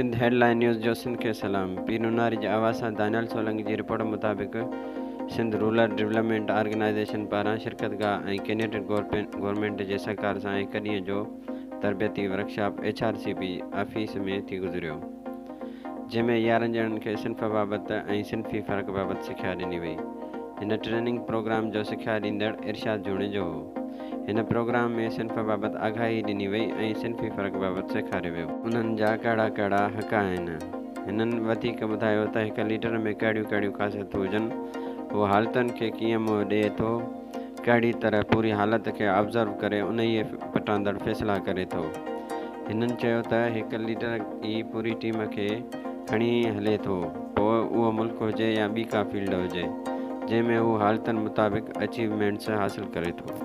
Sindh head line news جو سنڌ کي سلام پير نوناري جي آواز سان دانيال سولنگي جي رپورٽ مطابق سنڌ رورل ڊولپمينٽ آرگنائيزيشن پاران شرڪت گاهه ۽ ڪينيڊين گورنمينٽ جي سهڪار سان هڪ ڏينهن جو تربيتي workshop H R C P office ۾ ٿي گذريو جنهن ۾ 11 ڄڻن کي صنف بابت ۽ صنفي فرق بابت سکيا ڏني وئي. هن ٽريننگ پروگرام جو سکيا ڏيندڙ ارشاد جوڻيجو هو. هن پروگرام ۾ صنف بابت آگاهي ڏني وئي ۽ صنفي فرق بابت سيکاريو ويو. انهن جا ڪهڙا ڪهڙا حق آهن. هنن وڌيڪ ٻڌايو ته هڪ ليڊر ۾ ڪهڙيون ڪهڙيون خاصيتون هجن، هو حالتن کي ڪيئن منهن ڏئي ٿو، ڪهڙي طرح پوري حالت کي آبزرو ڪري انهيء پٽاندڙ فيصلا ڪري ٿو. هنن چيو ته هڪ ليڊر ئي پوري ٽيم کي کڻي هلي ٿو، پوء اهو ملڪ هجي يا ٻي ڪا فيلڊ هجي، جنهن ۾ هو حالتن مطابق اچيومينٽس حاصل ڪري ٿو.